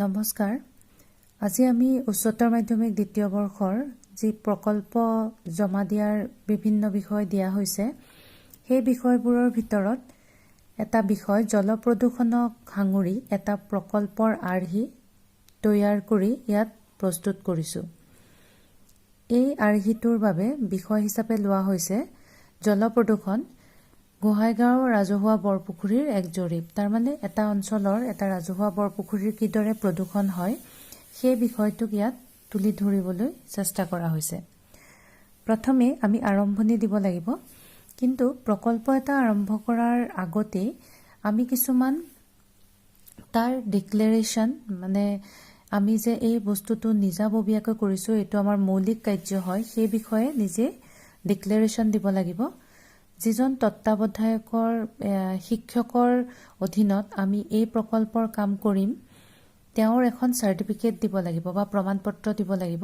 নমস্কাৰ। আজি আমি উচ্চতৰ মাধ্যমিক দ্বিতীয় বৰ্ষৰ যি প্ৰকল্প জমা দিয়াৰ বিভিন্ন বিষয় দিয়া হৈছে, সেই বিষয়বোৰৰ ভিতৰত এটা বিষয় জলপ্ৰদূষণক সাঙুৰি এটা প্ৰকল্পৰ আৰ্হি তৈয়াৰ কৰি ইয়াত প্ৰস্তুত কৰিছোঁ। এই আৰ্হিটোৰ বাবে বিষয় হিচাপে লোৱা হৈছে জলপ্ৰদূষণ, গোহাঁইগাঁও ৰাজহুৱা বৰপুখুৰীৰ এক জৰীপ। তাৰমানে এটা অঞ্চলৰ এটা ৰাজহুৱা বৰপুখুৰীৰ কিদৰে প্ৰদূষণ হয়, সেই বিষয়টোক ইয়াত তুলি ধৰিবলৈ চেষ্টা কৰা হৈছে। প্ৰথমে আমি আৰম্ভণি দিব লাগিব। কিন্তু প্ৰকল্প এটা আৰম্ভ কৰাৰ আগতেই আমি কিছুমান তাৰ ডিক্লেৰেশ্যন, মানে আমি যে এই বস্তুটো নিজাববীয়াকৈ কৰিছোঁ, এইটো আমাৰ মৌলিক কাৰ্য হয়, সেই বিষয়ে নিজে ডিক্লেৰেশ্যন দিব লাগিব। যিজন তত্বাৱধায়কৰ শিক্ষকৰ অধীনত আমি এই প্ৰকল্পৰ কাম কৰিম, তেওঁৰ এখন চাৰ্টিফিকেট দিব লাগিব বা প্ৰমাণপত্ৰ দিব লাগিব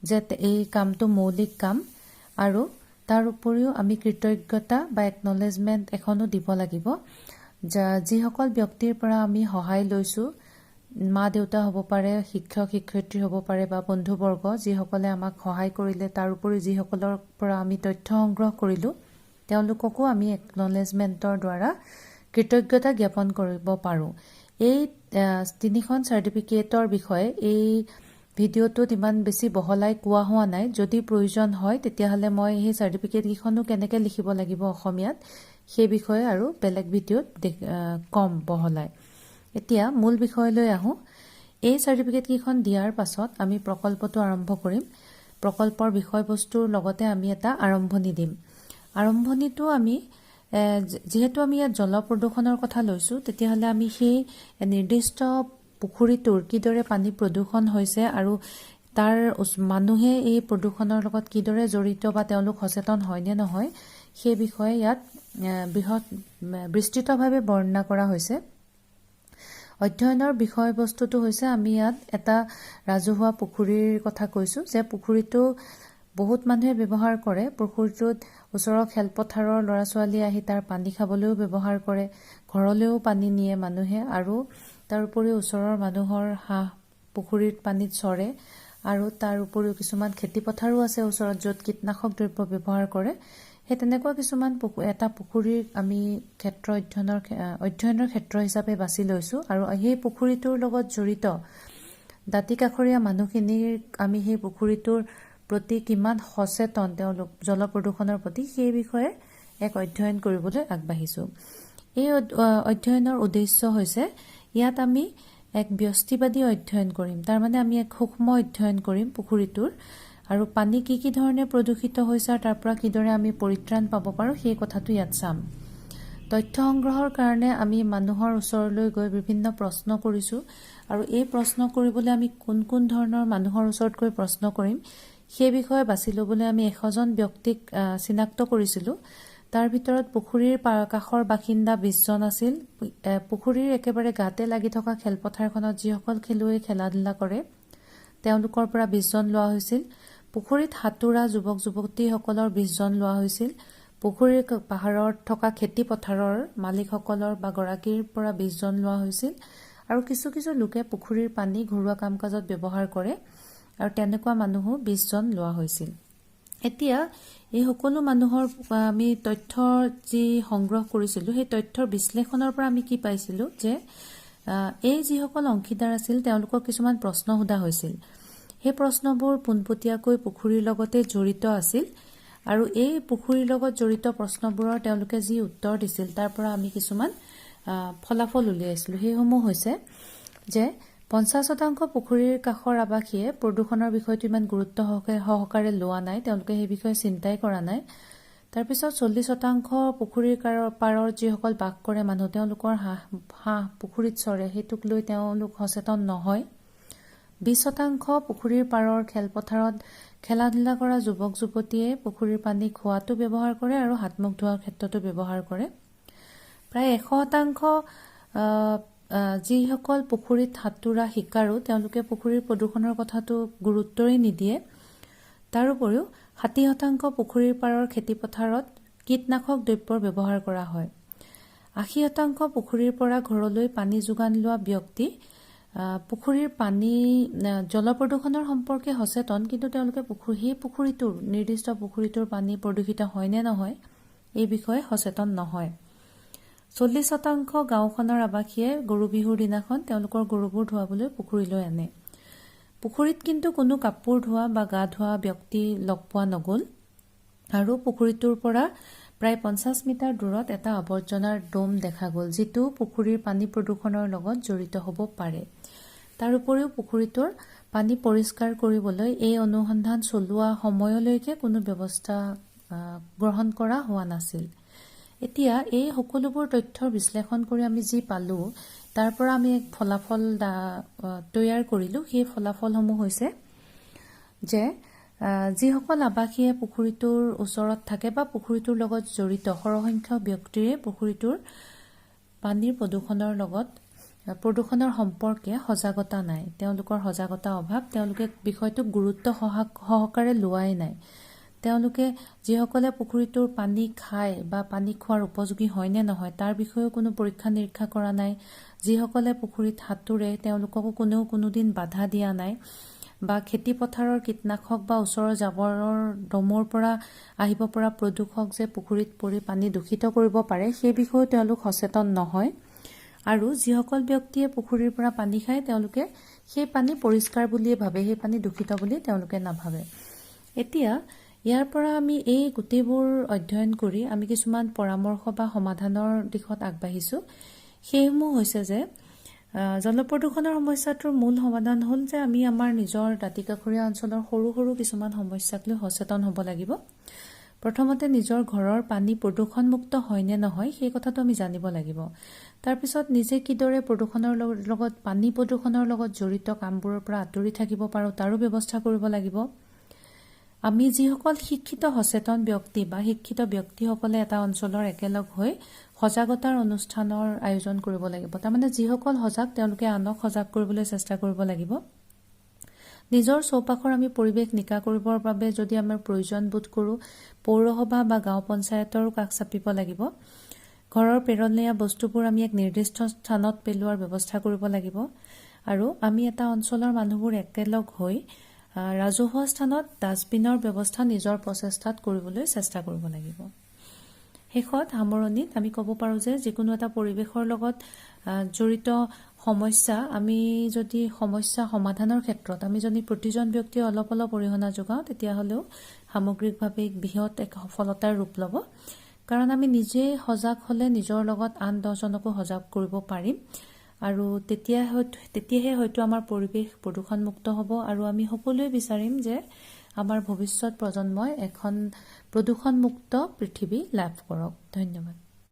যে এই কামটো মৌলিক কাম। আৰু তাৰ উপৰিও আমি কৃতজ্ঞতা বা একনলেজমেণ্ট এখনো দিব লাগিব, যিসকল ব্যক্তিৰ পৰা আমি সহায় লৈছোঁ। মা দেউতা হ'ব পাৰে, শিক্ষক শিক্ষয়িত্ৰী হ'ব পাৰে বা বন্ধুবৰ্গ, যিসকলে আমাক সহায় কৰিলে। তাৰ উপৰিও যিসকলৰ পৰা আমি তথ্য সংগ্ৰহ কৰিলোঁ, তেওঁলোককো আমি একনলেজমেণ্টৰ দ্বাৰা কৃতজ্ঞতা জ্ঞাপন কৰিব পাৰোঁ। এই তিনিখন চাৰ্টিফিকেটৰ বিষয়ে এই ভিডিঅ'টোত ইমান বেছি বহলাই কোৱা হোৱা নাই। যদি প্ৰয়োজন হয়, তেতিয়াহ'লে মই সেই চাৰ্টিফিকেটকেইখনো কেনেকৈ লিখিব লাগিব অসমীয়াত, সেই বিষয়ে আৰু বেলেগ ভিডিঅ'ত কম বহলাই। এতিয়া মূল বিষয়লৈ আহোঁ। এই চাৰ্টিফিকেটকেইখন দিয়াৰ পাছত আমি প্ৰকল্পটো আৰম্ভ কৰিম। প্ৰকল্পৰ বিষয়বস্তুৰ লগতে আমি এটা আৰম্ভণি দিম। আৰম্ভণিটো আমি যিহেতু আমি ইয়াত জল প্ৰদূষণৰ কথা লৈছোঁ, তেতিয়াহ'লে আমি সেই নিৰ্দিষ্ট পুখুৰীটোৰ কিদৰে পানী প্ৰদূষণ হৈছে আৰু তাৰ মানুহে এই প্ৰদূষণৰ লগত কিদৰে জড়িত বা তেওঁলোক সচেতন হয় নে নহয়, সেই বিষয়ে ইয়াত বৃহৎ বিস্তৃতভাৱে বৰ্ণনা কৰা হৈছে। অধ্যয়নৰ বিষয়বস্তুটো হৈছে, আমি ইয়াত এটা ৰাজহুৱা পুখুৰীৰ কথা কৈছোঁ যে পুখুৰীটো বহুত মানুহে ব্যৱহাৰ কৰে। পুখুৰীটোত ওচৰৰ খেলপথাৰৰ ল'ৰা ছোৱালী আহি তাৰ পানী খাবলৈও ব্যৱহাৰ কৰে, ঘৰলৈও পানী নিয়ে মানুহে আৰু তাৰ উপৰিও ওচৰৰ মানুহৰ হাঁহ পুখুৰীত পানীত চৰে। আৰু তাৰ উপৰিও কিছুমান খেতি পথাৰো আছে ওচৰত, য'ত কীটনাশক দ্ৰব্য ব্যৱহাৰ কৰে। সেই তেনেকুৱা কিছুমান এটা পুখুৰীৰ আমি ক্ষেত্ৰ অধ্যয়নৰ অধ্যয়নৰ ক্ষেত্ৰ হিচাপে বাছি লৈছোঁ। আৰু সেই পুখুৰীটোৰ লগত জড়িত দাঁতি কাষৰীয়া মানুহখিনিৰ আমি সেই পুখুৰীটোৰ প্ৰতি কিমান সচেতন তেওঁলোক জল প্ৰদূষণৰ প্ৰতি, সেই বিষয়ে এক অধ্যয়ন কৰিবলৈ আগবাঢ়িছোঁ। এই অধ্যয়নৰ উদ্দেশ্য হৈছে, ইয়াত আমি এক ব্যষ্টিবাদী অধ্যয়ন কৰিম। তাৰমানে আমি এক সূক্ষ্ম অধ্যয়ন কৰিম পুখুৰীটোৰ আৰু পানী কি কি ধৰণে প্ৰদূষিত হৈছে আৰু তাৰ পৰা কিদৰে আমি পৰিত্ৰাণ পাব পাৰোঁ, সেই কথাটো ইয়াত চাম। তথ্য সংগ্ৰহৰ কাৰণে আমি মানুহৰ ওচৰলৈ গৈ বিভিন্ন প্ৰশ্ন কৰিছোঁ। আৰু এই প্ৰশ্ন কৰিবলৈ আমি কোন কোন ধৰণৰ মানুহৰ ওচৰত গৈ প্ৰশ্ন কৰিম, সেই বিষয়ে বাছি ল'বলৈ আমি 100জন ব্যক্তিক চিনাক্ত কৰিছিলোঁ। তাৰ ভিতৰত পুখুৰীৰ কাষৰ বাসিন্দা 20জন আছিল। পুখুৰীৰ একেবাৰে গাতে লাগি থকা খেলপথাৰখনত যিসকল খেলুৱৈ খেলা ধূলা কৰে, তেওঁলোকৰ পৰা 20জন লোৱা হৈছিল। পুখুৰীত সাঁতোৰা যুৱক যুৱতীসকলৰ 20জন লোৱা হৈছিল। পুখুৰীৰ পাহাৰত থকা খেতি পথাৰৰ মালিকসকলৰ বা গৰাকীৰ পৰা 20জন লোৱা হৈছিল। আৰু কিছু কিছু লোকে পুখুৰীৰ পানী ঘৰুৱা কাম কাজত ব্যৱহাৰ কৰে আৰু তেনেকুৱা মানুহো 20জন লোৱা হৈছিল। এতিয়া এই সকলো মানুহৰ আমি তথ্য যি সংগ্ৰহ কৰিছিলোঁ, সেই তথ্যৰ বিশ্লেষণৰ পৰা আমি কি পাইছিলোঁ যে এই যিসকল অংশীদাৰ আছিল, তেওঁলোকক কিছুমান প্ৰশ্ন সোধা হৈছিল। সেই প্ৰশ্নবোৰ পোনপটীয়াকৈ পুখুৰীৰ লগতে জড়িত আছিল। আৰু এই পুখুৰীৰ লগত জড়িত প্ৰশ্নবোৰৰ তেওঁলোকে যি উত্তৰ দিছিল, তাৰ পৰা আমি কিছুমান ফলাফল উলিয়াইছিলোঁ। সেইসমূহ হৈছে যে 50% পুখুৰীৰ কাষৰ আৱাসীয়ে প্ৰদূষণৰ বিষয়টো ইমান গুৰুত্ব সহকাৰে লোৱা নাই, তেওঁলোকে সেই বিষয়ে চিন্তাই কৰা নাই। তাৰপিছত 40% পুখুৰীৰ পাৰৰ যিসকল বাস কৰে মানুহ, তেওঁলোকৰ হাঁহ পুখুৰীত চৰে, সেইটোক লৈ তেওঁলোক সচেতন নহয়। 20% পুখুৰীৰ পাৰৰ খেলপথাৰত খেলা ধূলা কৰা যুৱক যুৱতীয়ে পুখুৰীৰ পানী খোৱাটো ব্যৱহাৰ কৰে আৰু হাত মুখ ধোৱাৰ ক্ষেত্ৰতো ব্যৱহাৰ কৰে। প্ৰায় 100% যিসকল পুখুৰীত সাঁতোৰা শিকাৰু, তেওঁলোকে পুখুৰীৰ প্ৰদূষণৰ কথাটো গুৰুত্বই নিদিয়ে। তাৰ উপৰিও 60% পুখুৰীৰ পাৰৰ খেতিপথাৰত কীটনাশক দ্ৰব্যৰ ব্যৱহাৰ কৰা হয়। 80% পুখুৰীৰ পৰা ঘৰলৈ পানী যোগান লোৱা ব্যক্তি পুখুৰীৰ পানী জল প্ৰদূষণৰ সম্পৰ্কে সচেতন, কিন্তু তেওঁলোকে সেই পুখুৰীটোৰ, নিৰ্দিষ্ট পুখুৰীটোৰ পানী প্ৰদূষিত হয়নে নহয় এই বিষয়ে সচেতন নহয়। 40% গাঁওখনৰ আৱাসীয়ে গৰু বিহুৰ দিনাখন তেওঁলোকৰ গৰুবোৰ ধুৱাবলৈ পুখুৰীলৈ আনে। পুখুৰীত কিন্তু কোনো কাপোৰ ধোৱা বা গা ধোৱা ব্যক্তি লগ পোৱা নগ'ল আৰু পুখুৰীটোৰ পৰা প্ৰায় 50 মিটাৰ দূৰত এটা আৱৰ্জনাৰ দম দেখা গ'ল, যিটো পুখুৰীৰ পানী প্ৰদূষণৰ লগত জড়িত হ'ব পাৰে। তাৰ উপৰিও পুখুৰীটোৰ পানী পৰিষ্কাৰ কৰিবলৈ এই অনুসন্ধান চলোৱা সময়লৈকে কোনো ব্যৱস্থা গ্ৰহণ কৰা হোৱা নাছিল। এতিয়া এই সকলোবোৰ তথ্যৰ বিশ্লেষণ কৰি আমি যি পালোঁ, তাৰ পৰা আমি এক ফলাফল তৈয়াৰ কৰিলোঁ। সেই ফলাফলসমূহ হৈছে যে যিসকল আৱাসীয়ে পুখুৰীটোৰ ওচৰত থাকে বা পুখুৰীটোৰ লগত জড়িত সৰহসংখ্যক ব্যক্তিৰে পুখুৰীটোৰ পানীৰ প্ৰদূষণৰ সম্পৰ্কে সজাগতা নাই। তেওঁলোকৰ সজাগতা অভাৱ। তেওঁলোকে বিষয়টোক গুৰুত্ব সহকাৰে লোৱাই নাই। তেওঁলোকে যিসকলে পুখুৰীটোৰ পানী খায় বা পানী খোৱাৰ উপযোগী হয়নে নহয় তাৰ বিষয়েও কোনো পৰীক্ষা নিৰীক্ষা কৰা নাই। যিসকলে পুখুৰীত সাঁতোৰে, তেওঁলোককো কোনেও কোনোদিন বাধা দিয়া নাই বা খেতি পথাৰৰ কীটনাশক বা ওচৰৰ জাবৰৰ দমৰ পৰা আহিব পৰা প্ৰদূষক যে পুখুৰীত পৰি পানী দূষিত কৰিব পাৰে, সেই বিষয়েও তেওঁলোক সচেতন নহয়। আৰু যিসকল ব্যক্তিয়ে পুখুৰীৰ পৰা পানী খায়, তেওঁলোকে সেই পানী পৰিষ্কাৰ বুলিয়ে ভাবে, সেই পানী দূষিত বুলি তেওঁলোকে নাভাবে। এতিয়া ইয়াৰ পৰা আমি এই গোটেইবোৰ অধ্যয়ন কৰি আমি কিছুমান পৰামৰ্শ বা সমাধানৰ দিশত আগবাঢ়িছোঁ। সেইসমূহ হৈছে যে জলপ্ৰদূষণৰ সমস্যাটোৰ মূল সমাধান হ'ল যে আমি আমাৰ নিজৰ দাঁতিকাষৰীয়া অঞ্চলৰ সৰু সৰু কিছুমান সমস্যাক লৈ সচেতন হ'ব লাগিব। প্ৰথমতে নিজৰ ঘৰৰ পানী প্ৰদূষণমুক্ত হয়নে নহয় সেই কথাটো আমি জানিব লাগিব। তাৰপিছত নিজে কিদৰে প্ৰদূষণৰ লগত, পানী প্ৰদূষণৰ লগত জড়িত কামবোৰৰ পৰা আঁতৰি থাকিব পাৰোঁ, তাৰো ব্যৱস্থা কৰিব লাগিব। আমি যিসকল শিক্ষিত সচেতন ব্যক্তি বা শিক্ষিত ব্যক্তিসকলে এটা অঞ্চলৰ একেলগ হৈ সজাগতাৰ অনুষ্ঠানৰ আয়োজন কৰিব লাগিব। তাৰমানে যিসকল সজাগ, তেওঁলোকে আনক সজাগ কৰিবলৈ চেষ্টা কৰিব লাগিব। নিজৰ চৌপাশৰ আমি পৰিৱেশ নিকা কৰিবৰ বাবে যদি আমাৰ প্ৰয়োজন বোধ কৰোঁ, পৌৰসভা বা গাঁও পঞ্চায়তৰো কাষ চাপিব লাগিব। ঘৰৰ পেলনীয়া বস্তুবোৰ আমি এক নিৰ্দিষ্ট স্থানত পেলোৱাৰ ব্যৱস্থা কৰিব লাগিব আৰু আমি এটা অঞ্চলৰ মানুহবোৰ একেলগ হৈ ৰাজহুৱা স্থানত ডাষ্টবিনৰ ব্যৱস্থা নিজৰ প্ৰচেষ্টাত কৰিবলৈ চেষ্টা কৰিব লাগিব। শেষত সামৰণিত আমি ক'ব পাৰোঁ যে যিকোনো এটা পৰিৱেশৰ লগত জড়িত সমস্যা, আমি যদি সমস্যা সমাধানৰ ক্ষেত্ৰত আমি যদি প্ৰতিজন ব্যক্তিয়ে অলপ অলপ অৰিহণা যোগাওঁ, তেতিয়াহ'লেও সামগ্ৰিকভাৱে বৃহৎ এক সফলতাৰ ৰূপ ল'ব। কাৰণ আমি নিজে সজাগ হ'লে নিজৰ লগত আন 10জনকো সজাগ কৰিব পাৰিম আৰু তেতিয়াহে হয়তো আমাৰ পৰিৱেশ প্ৰদূষণমুক্ত হ'ব আৰু আমি সকলোৱে বিচাৰিম যে আমাৰ ভৱিষ্যত প্ৰজন্মই এখন প্ৰদূষণমুক্ত পৃথিৱী লাভ কৰক। ধন্যবাদ।